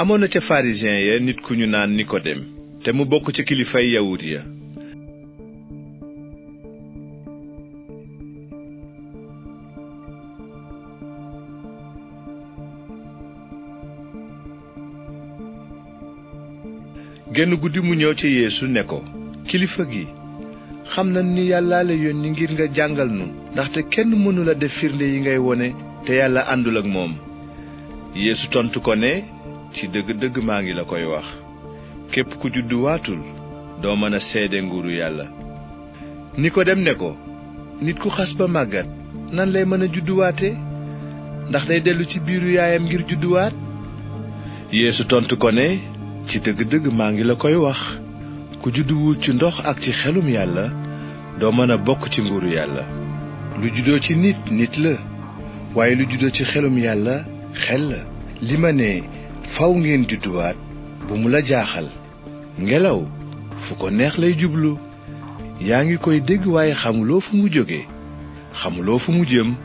amoon na ca pharisien ya nit ku ñu naan Nikodem te mu bokk ca kilifay yawut ya. genn guddi mu ñëw ci Yeesu ne ko, kilifa gi, xam na ni Yàlla la yónni ngir nga jàngal nu, ndaxte kenn mënula def firnde yi ngay wone te Yàlla àndul ak moom. Yeesu tontu ko ne, ci dëgg-dëgg maa ngi la koy wax, képp ku judduwaatul doo mën a seede nguuru Yàlla. Nikodem ne ko, nit ku xas ba màggat nan lay mën a judduwaate? ndax day dellu ci biiru yaayam ngir judduwaat? Yeesu tontu ko ne, ci dëgg-dëgg maa ngi la koy wax, ku judduwul ci ndox ak ci xelum Yàlla doo mën a bokk ci nguuru Yàlla. lu juddoo ci nit nit la, waaye lu juddoo ci xelum Yàlla xel la. li ma ne faw ngeen judduwaat bu mu la jaaxal. ngelaw fu ko neex lay jublu, yaa ngi koy dégg waaye xamuloo fu mu jóge, xamuloo fu mu jëm.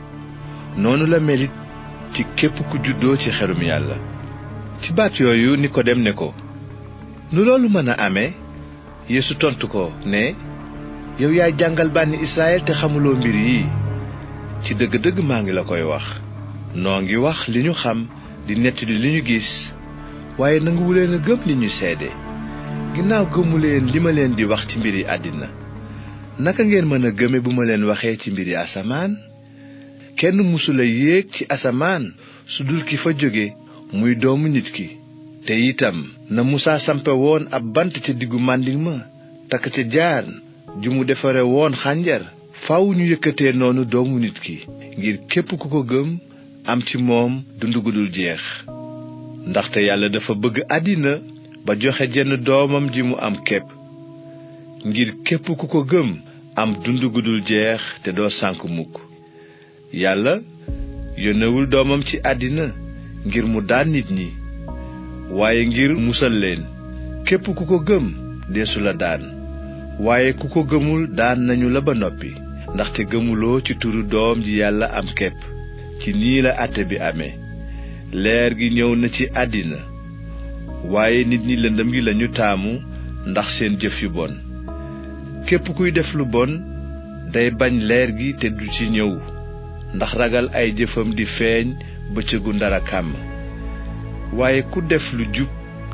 noonu la melit ci képp ku juddoo ci xelum Yàlla. ci baat yooyu Nikodem ne ko, nu loolu mën a amee? Yeesu tontu ko ne, yow yaay jàngal bànni Israyil te xamuloo mbir yi. ci dëgg-dëgg maa ngi la koy wax, noo ngi wax li ñu xam di nettali li ñu gis, waaye nanguwuleen a gëm li ñu seede. ginnaaw gëmuleen li ma leen di wax ci mbiri àddina, naka ngeen mën a gëme bu ma leen waxee ci mbiri asamaan? kenn mësula yéeg ci asamaan su dul ki fa jóge, muy doomu nit ki. te itam na Musaa sampe woon ab bant ca diggu màndiŋ ma, takk ca jaan ju mu defare woon xànjar, faw ñu yëkkatee noonu doomu nit ki, ngir képp ku ko gëm am ci moom dund gu dul jeex. ndaxte Yàlla dafa bëgg àddina ba joxe jenn doomam ji mu am képp, ngir képp ku ko gëm am dund gu dul jeex te doo sànk mukk. Yàlla yónnewul doomam ci àddina ngir mu daan nit ñi, waaye ngir musal leen. képp ku ko gëm deesu la daan, waaye ku ko gëmul daan nañu la ba noppi, ndaxte gëmuloo ci turu doom ji Yàlla am képp. ci nii la àtte bi amee, leer gi ñëw na ci àddina, waaye nit ñi lëndëm gi lañu taamu ndax seen jëf yu bon. képp kuy def lu bon day bañ leer gi te du ci ñëw, ndax ragal ay jëfam di feeñ bëccëgu ndara kàmm. waaye ku def lu jub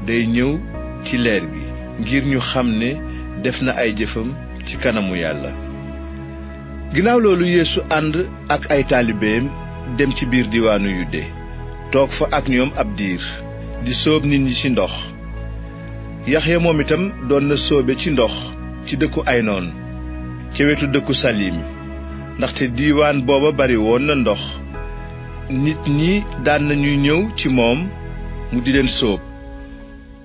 day ñëw ci leer gi, ngir ñu xam ne def na ay jëfam ci kanamu Yàlla. ginnaaw loolu Yeesu ànd ak ay taalibeem dem ci biir diwaanu Yude, toog fa ak ñoom ab diir, di sóob nit ñi ci ndox. Yaxya moom itam doon na sóobe ci ndox ci dëkku Aynoon, ca wetu dëkku Salim, ndaxte diiwaan booba bari woon na ndox. nit ñi daan nañu ñëw ci moom mu di leen sóob.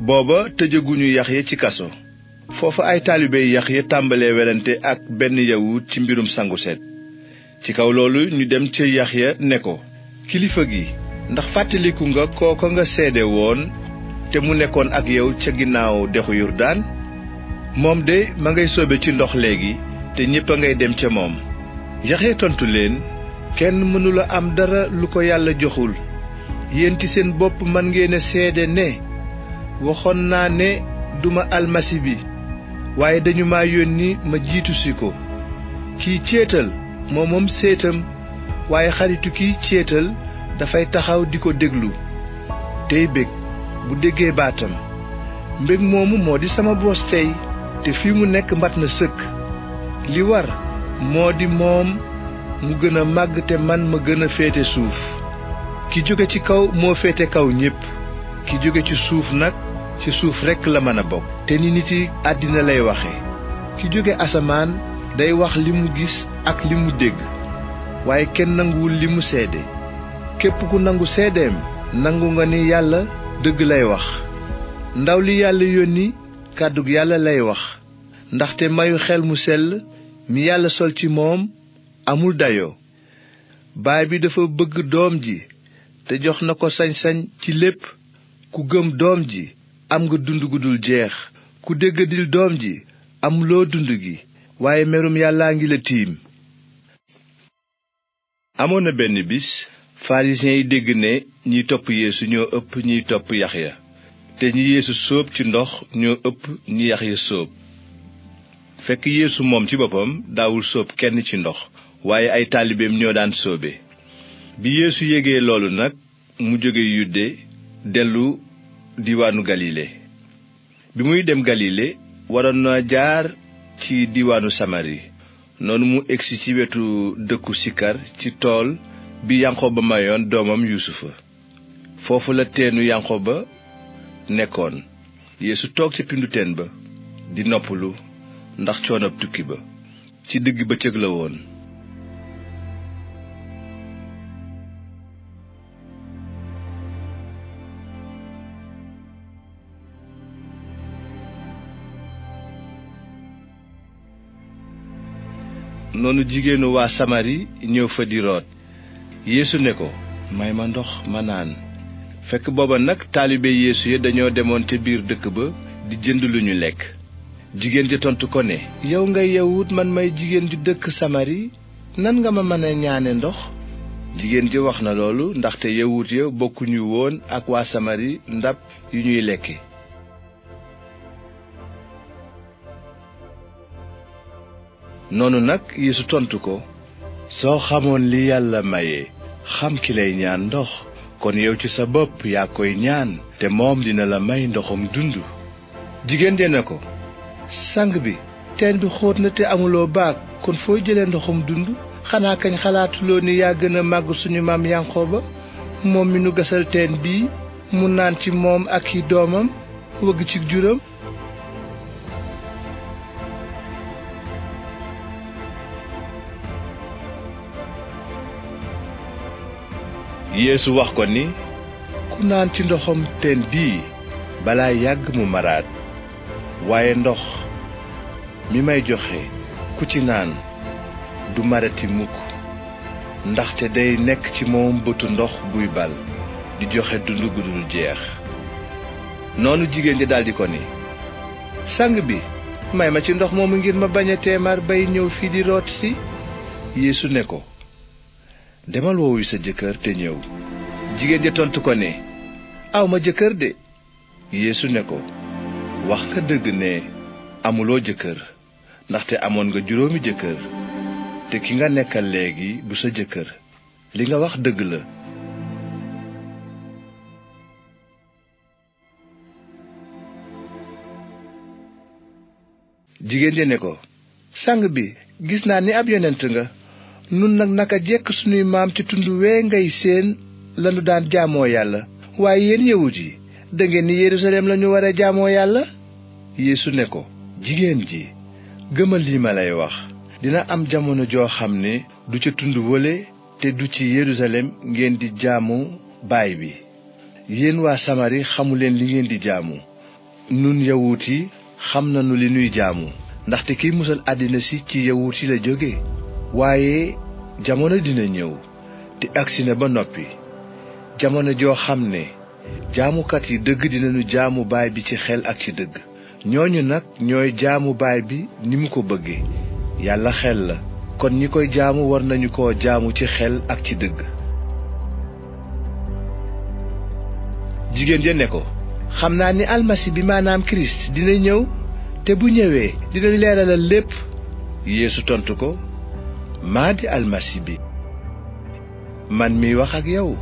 booba tëjaguñu Yaxya ci kaso. foofa ay taalibey Yaxya tàmbalee werante ak benn yawut ci mbirum sangu set. ci kaw loolu ñu dem ca Yaxya ne ko, kilifa gi, ndax fàttaliku nga kooko nga seede woon te mu nekkoon ak yow ca ginnaaw dexu Yordaan? moom de ma ngay sóobe ci ndox léegi te ñépp a ngay dem ca moom. Yaxya tontu leen, kenn mënula am dara lu ko Yàlla joxul. yéen ci seen bopp man ngeen a seede ne waxoon naa ne duma almasi bi, waaye dañu ma yónni ma jiitu si ko. kiy céetal moom séetam, waaye xaritu kiy céetal dafay taxaw di ko déglu tey bég bu déggee baatam. mbég moomu moo di sama boos tey, te fi mu nekk mat na sëkk. li war moo di moom mu gën a màgg te man ma gën a féete suuf. ki jóge ci kaw moo féete kaw ñépp, ki jóge ci suuf nag ci suuf rekk la mën a bokk. te ni nit yi àddina lay waxe. ki jóge asamaan day wax li mu gis ak li mu dégg, waaye kenn nanguwul li mu seede. képp ku nangu seedeem nangu nga ni Yàlla dëgg lay wax. ndaw li Yàlla yónni kàddug Yàlla lay wax, ndaxte mayu xel mu sell mi Yàlla sol ci moom amul dayoo. baay bi dafa bëgg doom ji te jox na ko sañ-sañ ci lépp. ku gëm doom ji am nga dund gu dul jeex. ku déggadil doom ji amuloo dund gi, waaye merum Yàllaa ngi la tiim. amoon na benn bis farisiyen yi dégg ne ñiy topp Yeesu ñoo ëpp ñiy topp Yaxya. te ñi Yeesu sóob ci ndox ñoo ëpp ñi Yaxya sóob. fekk Yeesu moom ci boppam daawul sóob kenn ci ndox, waaye ay taalibeem ñoo daan sóobe. bi Yeesu yégee loolu nag mu jóge Yude dellu diiwaanu Galile. bi muy dem Galile waroon na jaar ci diiwaanu Samari. noonu mu egsi ci wetu dëkku Sikar ci tool bi Yanqoba mayoon doomam Yuusufa. foofu la teenu Yanqoba nekkoon. Yeesu toog ci pindu teen ba di noppalu ndax coonab tukki ba. ci digg bëccëg la woon. noonu jigéenu waa Samari ñëw fa di root. Yeesu ne ko, may ma ndox ma naan. fekk booba nag taalibe Yeesu ya dañoo demoon ca biir dëkk ba di jënd lu ñu lekk. jigéen ja tontu ko ne, yow ngay yawut, man may jigéen ju dëkk Samari, nan nga ma mën a ñaane ndox? jigéen ja wax na loolu ndaxte yawut ya bokkuñu woon ak waa Samari ndab yu ñuy lekke. noonu nag Yeesu tontu ko, soo xamoon li Yàlla maye, xam ki lay ñaan ndox, kon yow ci sa bopp yaa koy ñaan, te moom dina la may ndoxum dund. jigéen ja ne ko, sang bi, teen bi xóot na te amuloo baag, kon fooy jëlee ndoxum dund? xanaa kañ xalaatuloo ni yaa gën a màgg suñu maam Yanqooba, moom mi nu gasal teen bii, mu naan ci moom ak i doomam wëgg ci juram. Yeesu wax ko ni, ku naan ci ndoxam teen bii balaa yàgg mu maraat, waaye ndox mi may joxe ku ci naan du marati mukk, ndaxte day nekk ci moom bëtu ndox buy bal di joxe dund gu dul jeex. noonu jigéen ji daldi ko ni, sang bi, may ma ci ndox moomu ngir ma bañ a teemar bay ñëw fii di root si. Yeesu ne ko, demal woowu sa jëkkër te ñëw. jigéen ja tontu ko ne, awma jëkkër de. Yeesu ne ko, wax nga dëgg ne amuloo jëkkër, ndaxte amoon nga 5 jëkkër, te ki nga nekkal léegi du sa jëkkër. li nga wax dëgg la. jigéen ja ne ko, sang bi, gis naa ni ab yonent nga. nun nag naka jekk sunuy maam ci tund wee ngay seen lanu daan jaamoo Yàlla, waaye yéen yawut yi dangeen ni Yerusalem lañu war a jaamoo Yàlla. Yeesu ne ko, jigéen ji, gëmal lii ma lay wax, dina am jamono joo xam ne du ca tund wële te du ci Yerusalem ngeen di jaamu baay bi. yéen waa Samari xamuleen li ngeen di jaamu, nun yawut yi xam nanu li nuy jaamu, ndaxte kiy musal àddina si ci yawut yi la jóge. waaye jamono dina ñëw te agsi na ba noppi, jamono joo xam ne jaamukat yi dëgg dinañu jaamu baay bi ci xel ak ci dëgg. ñooñu nag ñooy jaamu baay bi ni mu ko bëgge. Yàlla xel la, kon ñi koy jaamu war nañu ko jaamu ci xel ak ci dëgg. jigéen ja ne ko, xam naa ni almasi bi maanaam Kirist dina ñëw, te bu ñëwee dinañu leeralal lépp. Yeesu tontu ko, maa di almasi bi, man miy wax ak yow.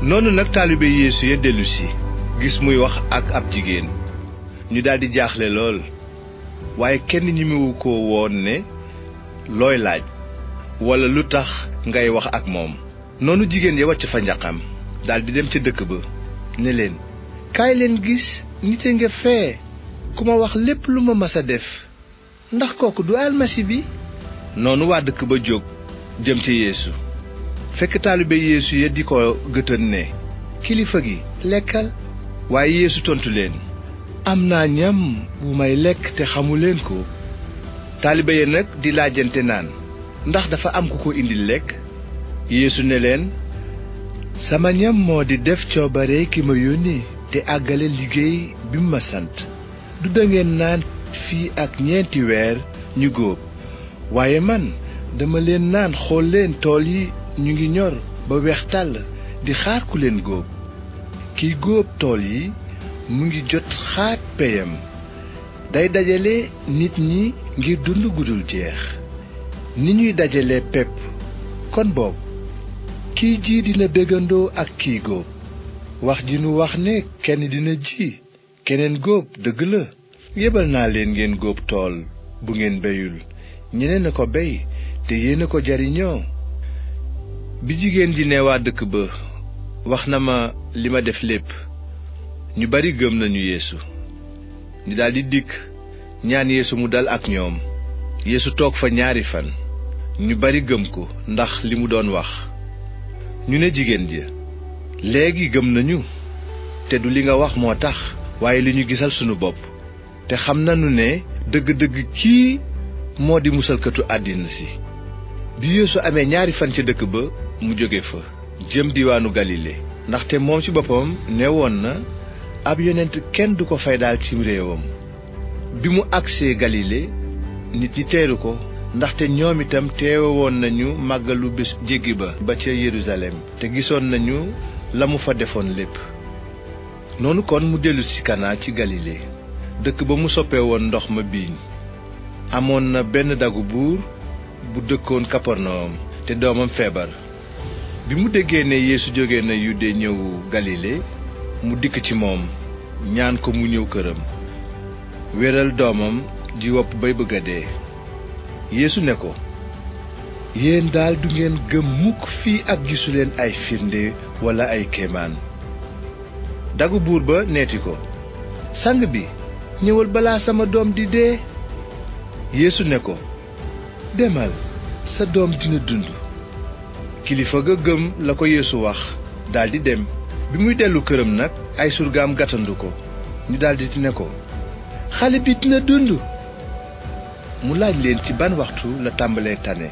noonu nag taalibe Yeesu ya dellusi gis muy wax ak ab jigéen. ñu daldi jaaxle lool, waaye kenn ñimiwu ko woon ne, looy laaj, walla lu tax ngay wax ak moom. noonu jigéen ya wàcc fa njaqam daldi dem ca dëkk ba ne leen, kaay leen gis nit a nga fee ku ma wax lépp lu ma mas a def, ndax kooku du almasi bi? noonu waa dëkk ba jóg jëm ci Yeesu. fekk taalibe Yeesu ya di ko gëtën ne, kilifa gi, lekkal. waaye Yeesu tontu leen, am naa ñam bu may lekk te xamuleen ko. taalibe ya nag di laajante naan, ndax dafa am ku ko indil lekk? Yeesu ne leen, sama ñam moo di def coobare ki ma yónni te àggale liggéey bi mu ma sant. du dangeen naan fii ak 4 weer ñu góob waaye man dama leen naan xool leen tool yi ñu ngi ñor ba weex tàll di xaar ku leen góob kiy góob tool yi mu ngi jot xaaj peyam day dajale nit ñi ngir dund gudul jeex ni ñuy dajale pepp kon boog kiy ji dina béggandoo ak kiy góob wax ji nu wax ne kenn dina ji keneen góob dëgg la yebal naa leen ngeen góob tool bu ngeen beyul ñeneen a ko bey te yéen a ko jariñoo bi jigéen ji ne waa dëkk ba wax na ma li ma def lépp ñu bari gëm nañu Yeesu ñu daldi dikk ñaan Yeesu mu dal ak ñoom Yeesu toog fa 2 fan ñu bari gëm ko ndax li mu doon wax ñu ne jigéen ja léegi gëm nañu te du li nga wax moo tax waaye li ñu gisal sunu bopp te xam nañu ne dëgg-dëgg kii moo di musalkatu àddina si bi Yeesu amee 2 fan ca dëkk ba mu jóge fa jëm diwaanu Galile ndaxte moom ci boppam ne woon na ab yonent kenn du ko faydaal cim réewam bi mu agsee Galile nit ñi teeru ko ndaxte ñoom itam teewe woon nañu màggalu bés jéggi ba ca Yerusalem te gisoon nañu la mu fa defoon lépp noonu kon mu dellu si Kana ci Galile dëkk ba mu soppee woon ndox ma biiñ amoon na benn dagu buur bu dëkkoon Kaparnawum te doomam feebar bi mu déggee ne Yeesu jóge na Yude ñëw Galile mu dikk ci moom ñaan ko mu ñëw këram wéral doomam ji wopp bay bëgg a dee Yeesu ne ko yéen daal du ngeen gëm mukk fii ak gisuleen ay firnde walla ay kéemaan dagu buur ba neeti ko sang bi ñëwal balaa sama doom di dee Yeesu ne ko demal sa doom dina dund kilifa ga gëm la ko Yeesu wax daldi dem bi muy dellu këram nag ay surgaam gàttandu ko ñu daldi ne ko xale bi dina dund mu laaj leen ci ban waxtu la tàmbalee tane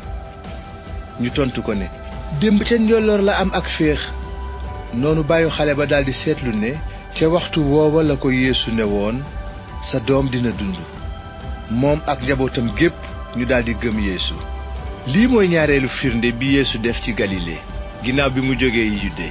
ñu tontu ko ne démb ca njolloor la am ak féex noonu bàyyu xale ba daldi seetlu ne ca waxtu woowa la ko Yeesu ne woon sa doom dina dund moom ak njabootam gépp ñu daldi gëm Yeesu lii mooy ñaareelu firnde bi Yeesu def ci Galile ginnaaw bi mu jógee Yude